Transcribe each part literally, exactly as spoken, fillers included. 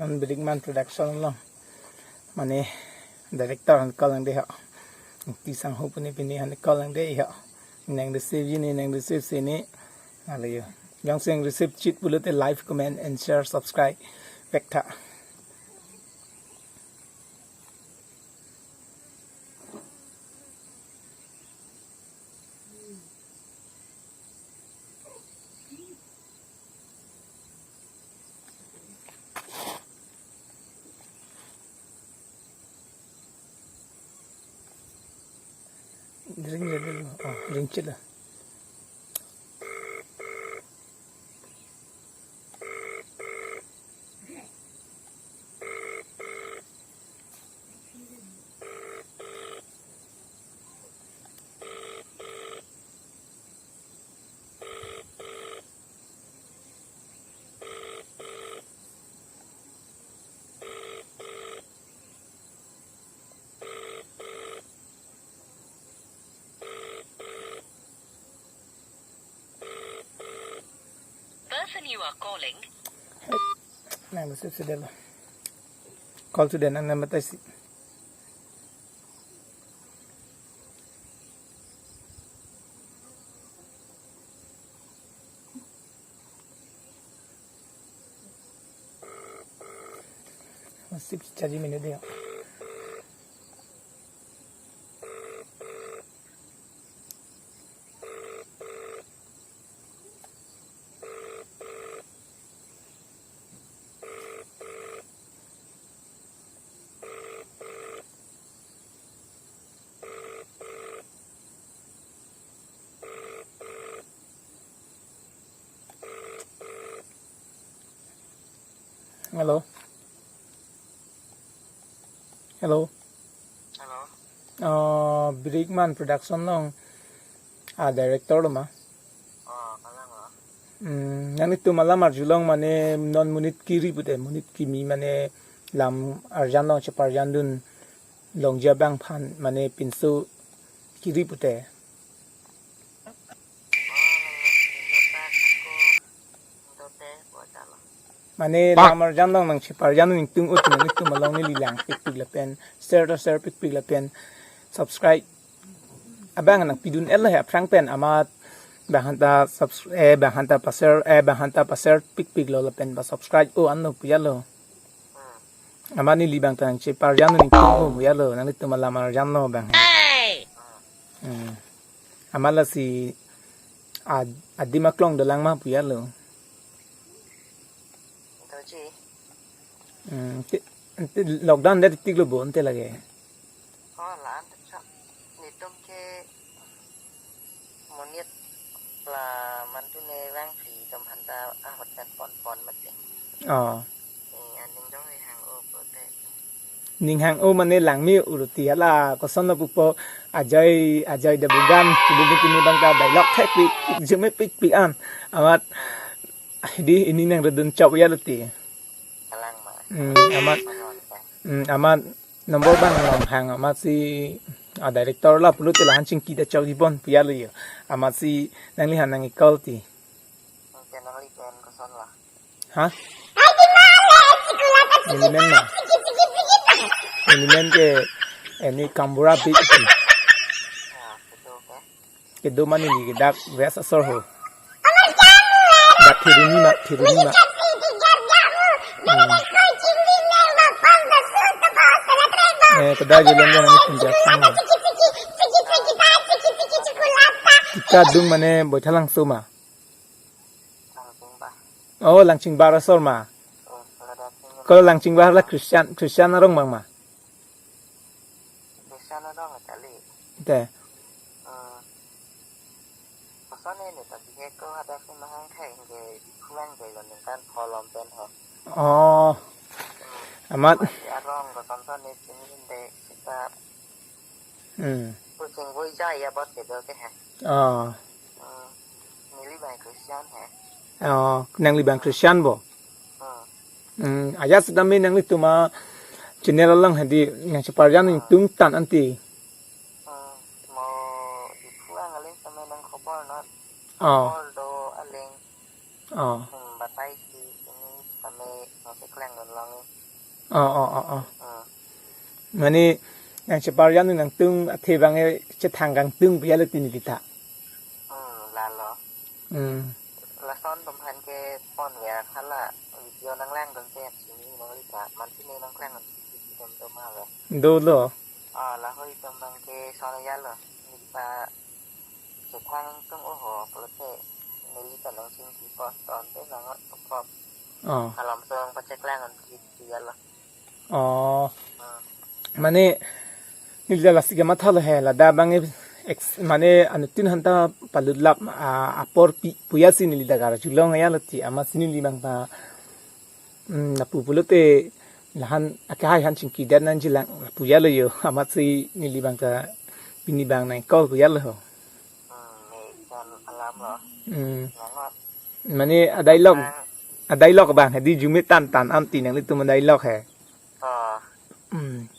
Birikman Production along. Mane director aphan call nangde ho. Ti sangho pune pine aphan call nangde ho. Nang receive ji ne, nang receive si ne. Hala yo. Jongsi nang receive chit pulote like, comment and share, subscribe vek tha. Ring, ring, ring. Oh, ring chila. Person you are calling. Nang receive si delo. Call to the nang number taisi. Sip charge mene de. Hello. Hello. Hello. Uh, Birikman Production along a director lo ma? Oh, kalang lo. Hmm, nanglitum alam arjulong mane non monit kiri pute, monit kimi mane lam arjan along cheparjandun longji abang aphan mane pinso kiri pute. Mane lam arjan along nangcheparjan ningtung ut nanglitum along neli lang pikpik lapen share ta share pikpik lapen subscribe abang nangpidun-et lo he aphrang pen amat bang aphan ta subs-, eh, bang aphan ta pa-share, eh, bang aphan ta pa-share pikpik lo lapen pa-subscribe o anlo pu ya lo. Amat neli bang ta nangcheparjan ningtung o pu ya lo, nanglitum alam arjan lo bang. Hmm. Amat lasi ad-, adim aklong dolang ma pu ya lo. Doji. Hmm, te, te lockdown det tik lo bo ante lage. Oh, la-an ta chak. Netum ke monit la mantu ne vangphi atum aphan ta ahut pen ponpon mati. Oh. Eh, aning dong hang o pute. Ning hang o mane langme uruti hala koson na pupo ajai ajai da bugan pudin pini bang ta dialogue thek pik pik jume pikpik an. Amat di ini nang redun chop ya lo ti. Kalang ma. Hmm, amat. Kalang ma. Hmm, amat number bang long hang amatsi a director la pulote lahan chingki da chok ibon pu ya lo yo. Amatsi nangliphan nang-call ti. Oke, nangli pen koson la. Ha? Neli men ma. Neli men ke eni Kambura Bey iti. Ya, betul ke. Kedo mane neli ke dak West asor ho. Dak Thiruni ma, Thiruni ma. Hmm. Eh, kedo ajo lom nang punjak sang ho. Tika dung mane Boithalangso ma. Langchingbar. Oh, Langchingbar asor ma. Oh, kalau Langchingbar. Kalau Langchingbar la Christian, Christian arong bang ma. Christian arong kali. Te. Hmm. Koson ne ta bihe ko ada si mahang khai hingke kuan ke lo ningkan pholom pen ho. Oh. Hmm. Amat. Arong koson son ne sini hinde kita Hmm. Kucing voi jai ya bot kedo ke he. Oh. Hmm. Neli bang Christian he. Oh, nangli bang Christian bo. Hmm. Hmm, aja sedami nanglitum a channel along hadi nangcheparjan ningtung tan anti. Hmm. Mo Diphu ang aling sampai nang khobor non. Oh. Khobor do aling. Oh. Hmm, batai si ini sampai nang sekleng non long. Oh, oh, oh, oh. Hmm. Mane nangcheparjan nangtum athe abang e chethang kangtung pu ya lo ti neli ta. Hmm, lalo. Hmm. Lason atum aphan ke pon ver hala video nanglangdun te sini nangli ta, man sini nanglang sisi dom dom ma ve. Dolo. Ah, lahei atum abang ke son ya lo. Neli ta chethang kangtung oho pulote neli ta nangchingki post on te nangot pop. Oh. Alam song pacheklang on ki ya lo. Oh. Hmm. Mane neli ta lasi kamatha lo he, ladak abang e ex-, mane anuttin aphanta palut lap, ah, apor pi pu ya si neli ta karjulong ya lo ti, amatsi neli abang ta, mm, lapu pulote lahan akehai aphan chingki det nangjilang pu ya lo yo, amatsi neli abang ta pini abang nang call pu ya lo ho. Hmm, ne kan alam lo. Hmm. Nangot. Mane a-dialogue, ah, a-dialogue abang hadi jumi tan tan am ti nanglitum a-dialogue he. Oh. Hmm.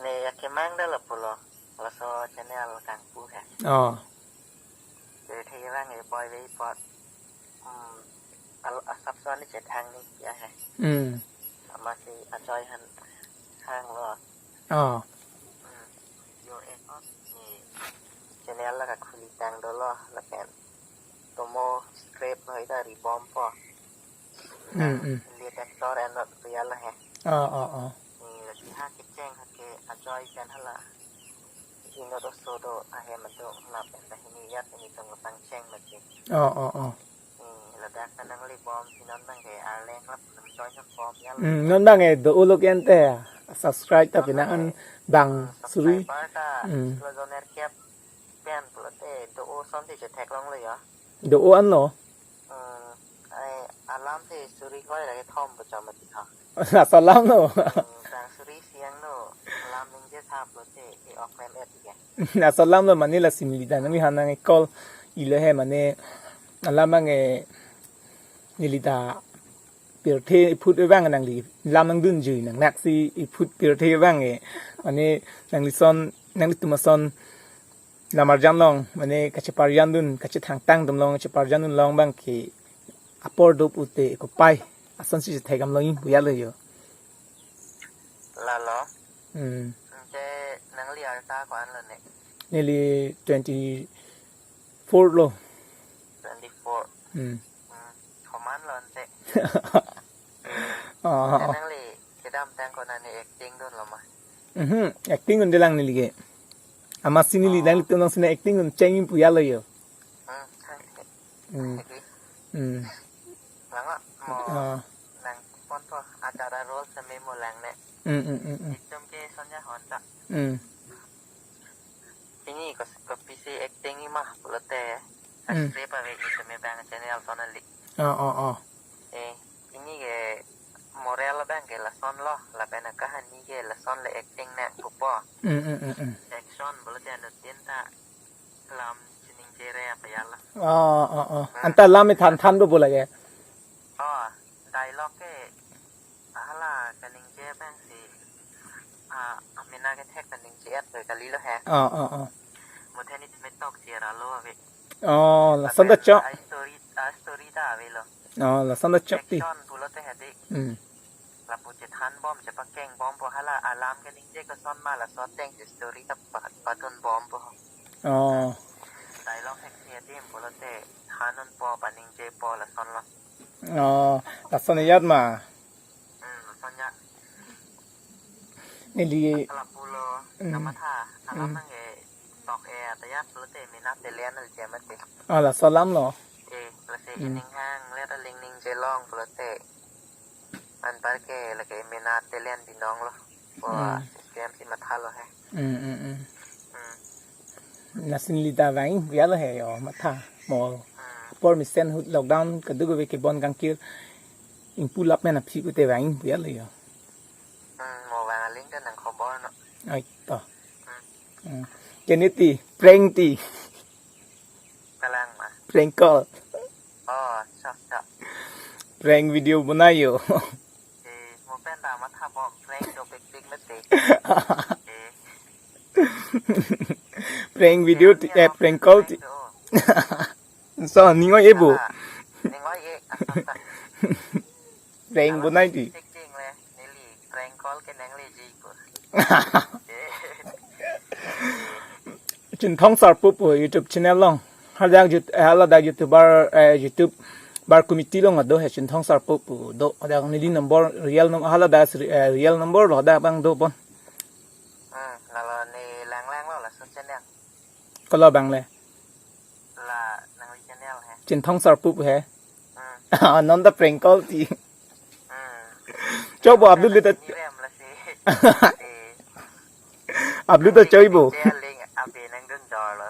Ne ya kemang da lo pulo. Laso channel kangpu he. Oh. Pirthe abang e boi ve apot. Hmm. Al asap so ani chethang ni ya he. Hmm. Amatsi ajoy aphan hang lo. Oh. Hmm. Yo e, oh, ni channel la kakhuli tang dolo lapen tomo script lo ita ri bompo. Hmm, hmm. Lead actor and not real he. Oh, oh, oh. Ni lasi ha kecheng ha ke ajoy pen hala. Inut oso do ahem ado lapen dah ini yat ini tong pangcheng mati. Oh, oh, oh. Hmm, ladak ta nangli bom si non abang ke Arleng lap nang join nang bom ya. Hmm, non abang e do-o lo ke ante ya. Subscribe ta non pina abang an e, bang, hmm, suri. Subscriber ta, hmm, slow zoner kep pen pulote do-o ason si chetheklong lo ya. Do-o anlo. Hmm, ai alam si suri koi lagi thom pacham mati ha. Laso alam lo. Hmm, bang suri siang lo. Alam ningje sa pulote e ok mem et ya. Laso alam lo mane lasi neli ta nangli aphan nang call ilo he mane alam abang e neli ta pirthe iphut abang nangli lam nangdunjui nang naksi iphut pirthe abang e mane nangli son nanglitum ason lam arjan long mane kacheparjan dun kachethang tang dun long cheparjan dun long abang ke apor do pute kopai ason si chethek am long pu ya lo yo. Lalo. Hmm. Ante nangli arta ko-an lo ne? Neli twenty-four lo. Twenty-four. Hmm. Hmm. Komat lo ante. Oh, ante oh, nangli kedamtang ko nani acting dun lo ma? Mhm, acting dunde lang neli ke. Amatsi neli, oh, nanglitum nang sina acting dun cheng pu ya lo yo. Hmm, cheng. Hmm. Lagi. Hmm. Lango mo, ah, nang pon po acara role seme mo lang ne. Hmm, hmm, hmm, hmm. Itum ke Sonia Honda. Hmm. Pini ko, kopisi acting i ma pulote. Hmm. Subscribe ave itum abang channel sonali. Oh, oh, oh. Eh, pini ke moral abang ke lason lo, lapen akahani ke lason le acting nang pupo. Hmm, hmm, hmm, hmm. Action pulote anuttin ta lam chiningje re apa ya lo. Oh, oh, oh. Hmm. Anta lam than than do bola ke. Oh, dialogue ke hala kaningje abang si, ah, amena kethek kaningje et lo kali lo he. Oh, oh, oh. Muthe ni metok si ra lo ave. Oh, lason ta chok. Lapen a story, a story ta ave lo. Oh, lason ta chok ti. Action pulote hadi. Hmm. Lapu chethan bom, chepakeng bompo hala alam kaningje koson ma laso ateng si story ta pa-, padun bompo. Oh. Dialogue seksi adim pulote than unpo paningjepo lason lo. Oh, lason iyat ma. Hmm, lason ya. Neli. Lapu lo, hmm, kamatha, alam, hmm, nang e tok e atayat pulote mena talent al jam ate. Oh, laso alam lo. Eh, lasi, hmm, ining hang le ta ling ningje long pulote. Anpar ke lake mena talent binong lo. Wa, hmm, system si matha lo he. Hmm, hmm, hmm. Hmm. Lasi neli ta vang pu ya lo he yo matha. Mo, hmm, apor mesen ahut lockdown kadokave kebon kangkir ingpu lap men aphi pute vang pu ya lo yo. Hmm, mo vang aling ta nang khobor no. Ai to. Hmm. Hmm. Kene ti, prank ti. Kalang ma. Prank call. Oh, chok, chok. Prank video bonai yo. Eh, mo pen ta matha bom prank do pik pik mete. Eh. Prank video ti, eh, prank call ti. Prank do. So, ning oi e bo. Hala. Ning oi e, asa sa. Prank bonai ti. Hala, tik ting le, neli Prank call ke nangleji ko. Chinthong Sarpo pu YouTube channel along. Hadak Yout-, eh, haladak YouTuber, eh, YouTuber committee along do he Chinthong Sarpo pu do. Hadak neli number, real num-, haladak si-, eh, real number lo hadak abang do bon. Hmm, lalo ne langlang lo laso channel. Kolo abang le? La nangli channel he. Chinthong Sarpo pu he. Hmm. Non ta prank call ti. Hmm. Chobo upload le ta. Ni rem lasi. Eh. Upload ta choibo. Che link abe nangdun dolo.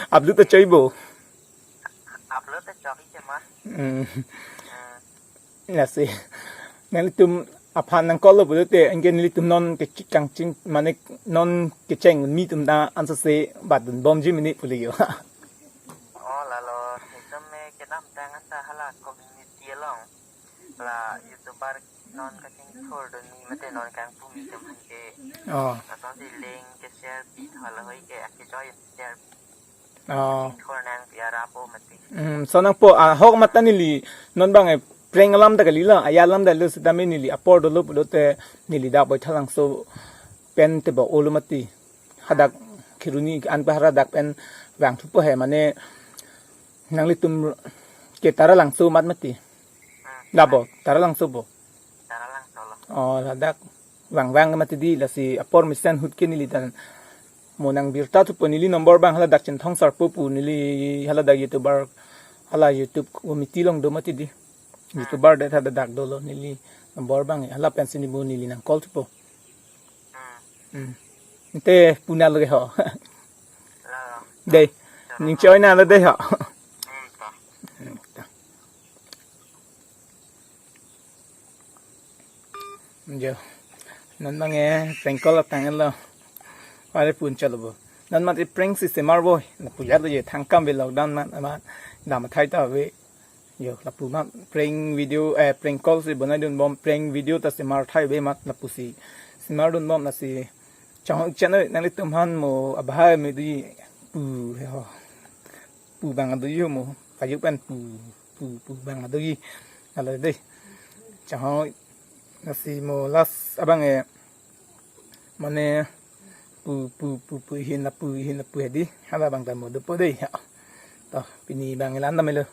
Upload ta choibo. Upload ta chok-ik che ma. Hmm. Hmm. Lasi. Nanglitum aphan nang call lo pulote, anke nelitum non kechikang ching, mane non kecheng mi atum ta ansose bat dunbomji mene pule yo. Oh, lalo, itum me kedamtang anta hala community along la YouTuber non kachingthur dunji mate non kangpumi atum aphan ke. Oh. Lasonsi link ke share pi tho lahei ke ake join share pi. Oh. Kachingthur nangpi ara po mati. Hmm, so nangpo, ahok mata neli non abang e prank alam ta kalilo, aya alam ta lo sitame neli apor dolo pulote neli dak Baithalangso pen tebok-olo mati. Hadak Kheroni an pa haladak pen vangthupo he, mane nanglitum ke Taralangso amat mati. Hmm. Labo, Taralangso bo. Taralangso lo. Oh, ladak vangvang mati di, lasi apor mesen ahut ke neli dan mo nang birta thupo, neli number abang haladak Chinthong Sarpo pu, neli haladak YouTuber, hala YouTube committee along do mati di. Hmm. YouTuber det haladak dolo, neli number abang hala pensi ne bo neli nang call thupo. Hmm. Hmm. Ante puna lage ho. Lo. Dei. Ning choi na lo dei ho. Hmm, ta. Hmm, ta. Jo. Non abang e prank call atanglo. Are pun chalo bo. Non amat e prank si semar bo. Lapu jalo je thangkam ave lockdown amat, amat dam athai ta ave. Jo, lapu amat prank video, eh, prank call si bonai dunbom, prank video ta semar thai ave amat lapusi semar dunbom lasi. Chang channel nanglitum aphan mo abahai me di pu he ho. Pu abang do yo mo. Kayu pen pu, pu, pu abang do yi. Alo dei. Chang lasi mo last abang e. Mane pu, pu, pu, pu, ihin lapu, ihin lapu hedi. Hala abang ta mo dopo dei. Ha. To, pini abang e la-an ta melo.